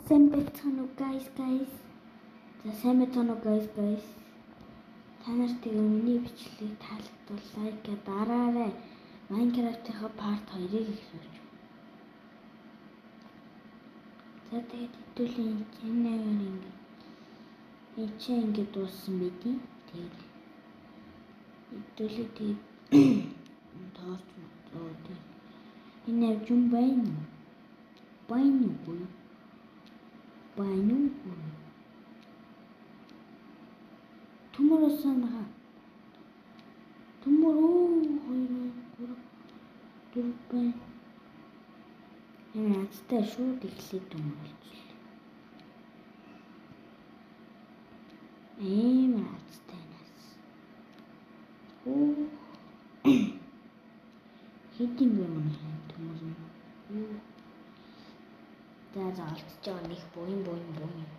Сайн байцгаана уу guys guys. За сайн байцгаана уу guys guys. Та нарт тэгээ миний бичлэг таалагдвал like дараарай. Minecraft-ийн part 2-ыг эхлүүлж. За тэгээд хэдүүлийн энэ аяар ингэ энэ чинь ингэ дууссан байдیں۔ Тэгээд хэдүүлээ тэгээд тоорч модоо тэгээд энэ авч юм байна уу? Байна уу? Байна уу? Төмөр усанаха. Төмөр 2 3 4 байна. Энэ азтай шууд эхлээд төмөр болчихлоо. Ийм азтай нас. Хөө. Хэд юм бэ манай төмөр нь? За за олдож байгаа нэг буян буян буян.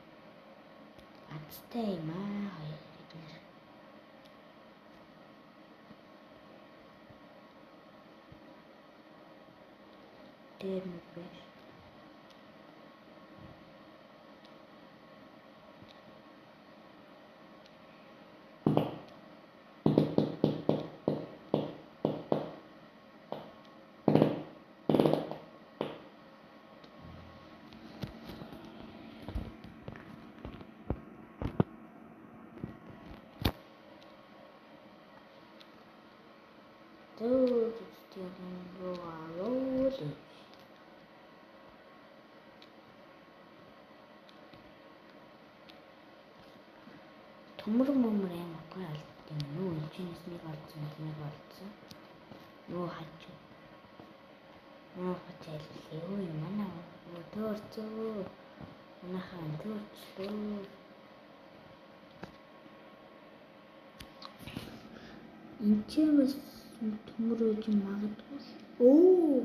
Азтай юм аа хоёр бид нэр. Дээр нэг байж. Төмөр мөмөр аим гоё алдсан юм. Нүү энэчнээс нэг олдсон, нэг олдсон. Нүү хаж. Нүү хаж айлээ. Өө манай төөрцөө. Манайхан төөрчлөө. Энд ч бас төмөр үж магадгүй. Өө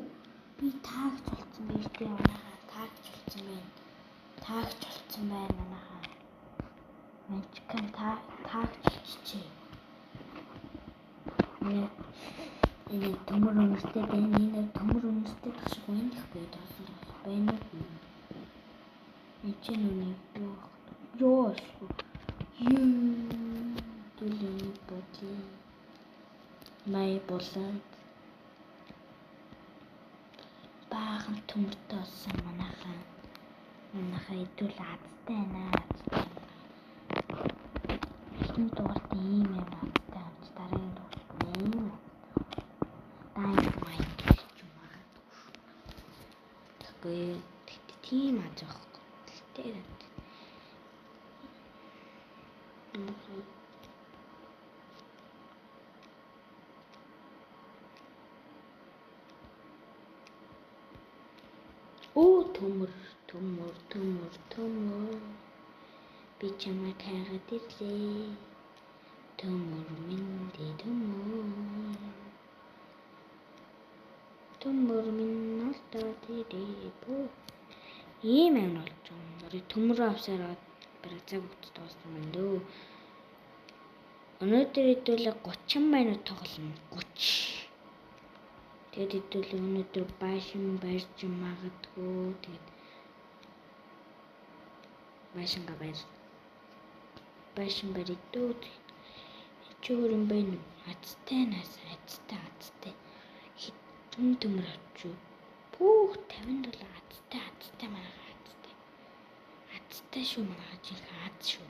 би таагч болсон байж тээ манайхан. Таагч болсон байна. Таагч болсон байна манайхан. Манчкан таагч болчихжээ. Энэ төмөр үнэртэй байна. Энэ төмөр үнэртэй байх шиг байна гэхгүй тоосон байна уу? Энд ч нүг юу юу юу түлээ бодлоо. Май болоод баахан төмөртэй болсон манайхан. Манайхан идвэл азтай байна. Азтай. Эхний дугаарт ийм юм азтай авч дараагийн дугаарт ийм Dynamite гэж магадгүй шүү. Тэгэхгүй тэгтээ тийм аз байхгүй. Тэгтээ Оо төмөр төмөр төмөр төмөр би чамайг хайгаад ирлээ. Төмөр минь дээ төмөр. Төмөр минь олдоод ирээ. Ийм юм болж байгаа. Нарыг төмөрөө авсаар бараг цаг хугацаа дууссан байна дөө. Өнөөдөр хэдүүлээ 30 минут тоглоно. 30. Тэгээд хэдүүлээ өнөөдөр байшин барьж магадгүй. Тэгээд байшингаа байр. Байшин барья дөө. Чи өөр юм байна уу? Азтай нас, азтай, азтай. Хэдэн төмөр авч юу? Пүүх 57 азтай, азтай манайха азтай. Азтай шүү манайха жинхэнэ аз шүү.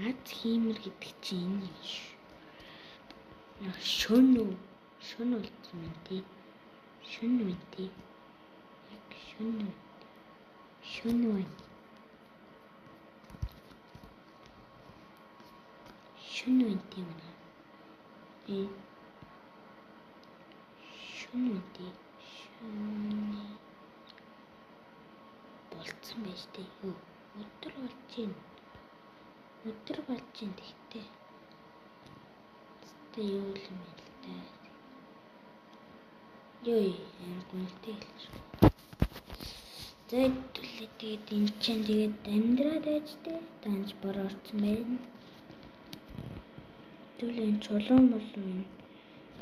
Аз хиймэр гэдэг чинь энэ юм шүү. Шөн үү? Шөн болсон юм тий. Шөн үү тий. Яг шөн үү. Шөн үү. Шөн үү тий манай. Э. Шөн үү тий. Шөн болцсон байж тээ. Юу? Өдөр болж байна. Өдөр болж байна тэгтээ. Тэгтээ юу юм бэ л дээ. Йой, амар гүнэлтэй хэлж. За хэдүүлээ тэгээд энэ чинь тэгээд амьдраад байж тээ. Данж бор орсон байна. Хэдүүлээ энэ чулуун болон энэ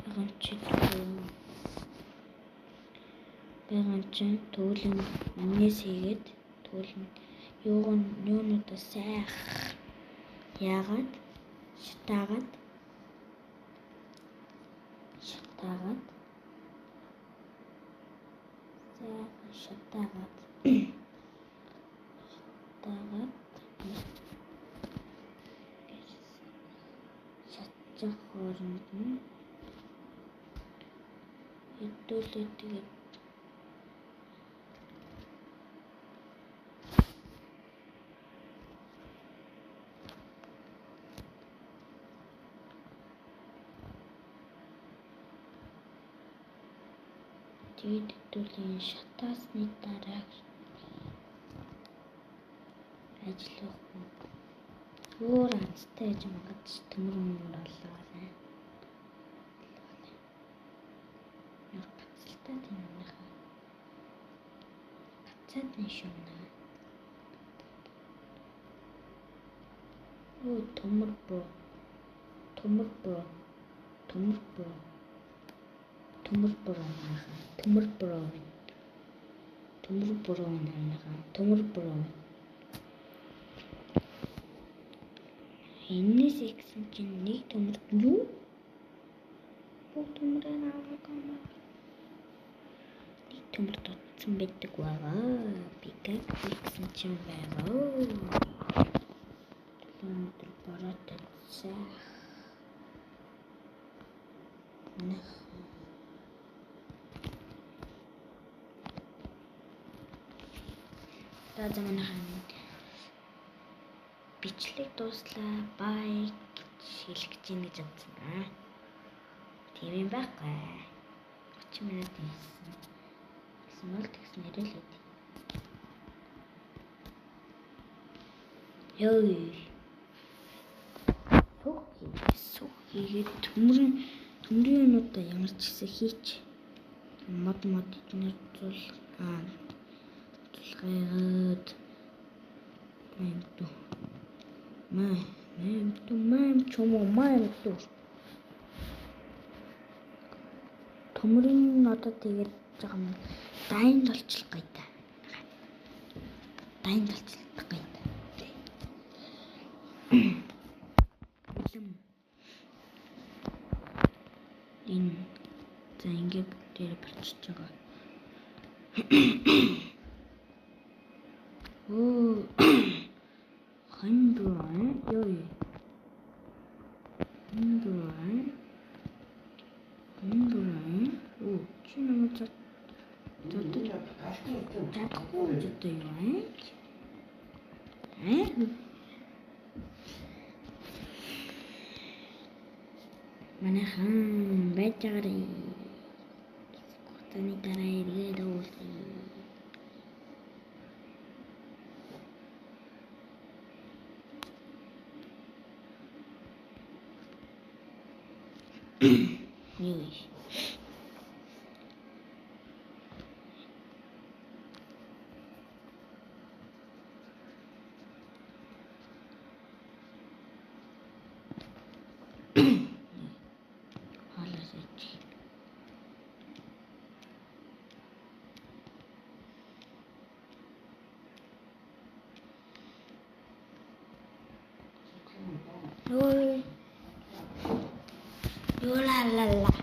байгаа чи байгаа чинь төвлөн өмнөөс хийгээд хөлн юунуудаа сайхан яагаад шатаагаад шатаагаад сайхан шатаагаад шатаагаад шатчих хооронд нь хэдүүлээ тэгээд тэгээд хэдүүлээ шатаасны дараа ажиллах өөр азтай гэж магад төмөр өмөр боллоо. Яг гацалтай тийм юмнахаа. Гацаад нь шумна. Оо төмөр бро. Төмөр бро. Төмөр бро. Төмөр бро манайхаа. Төмөр бро. Төмөр бро манайхаа. Төмөр бро. Энэс ихсэн чинь нэг төмөр юу? Бүх төмөрөө авах юм. Нэг төмөр дутсан байдаг байгаа. Пикак гэсэн чинь байгаа. Өнөөдөр бороотой сайх. Нэх. За манайхаа бичлэг дууслаа. Бай гэж хэлэх гэж юм гэж бодсон аа. Тийм юм байхгүй. 30 минут хийсэн. Гэсэн бол тэгсэн нэрээ л үгүй. Йой. Сүх хийгээд төмрийн юмудаа ямар ч хэсэг хийч. Мод эднэр зул аа зулгайгаад мэн ту. Мэн ту мэн чомо мэн ту. Төмрийн одоо тэгээд байгаа юм дайн толчлох гайта. Дайн толчлох гайта. Энэ за ингээд дээр болчихж байгаа. Оо хандра ёй. Хандра. Хандра. Оо чи намайг чадахгүй одоо юу вэ? Аа? Манайхан байж байгаарай. Хугацааны дараа эргээд уулзъя. Юу вэ? Ой. Ла ла ла.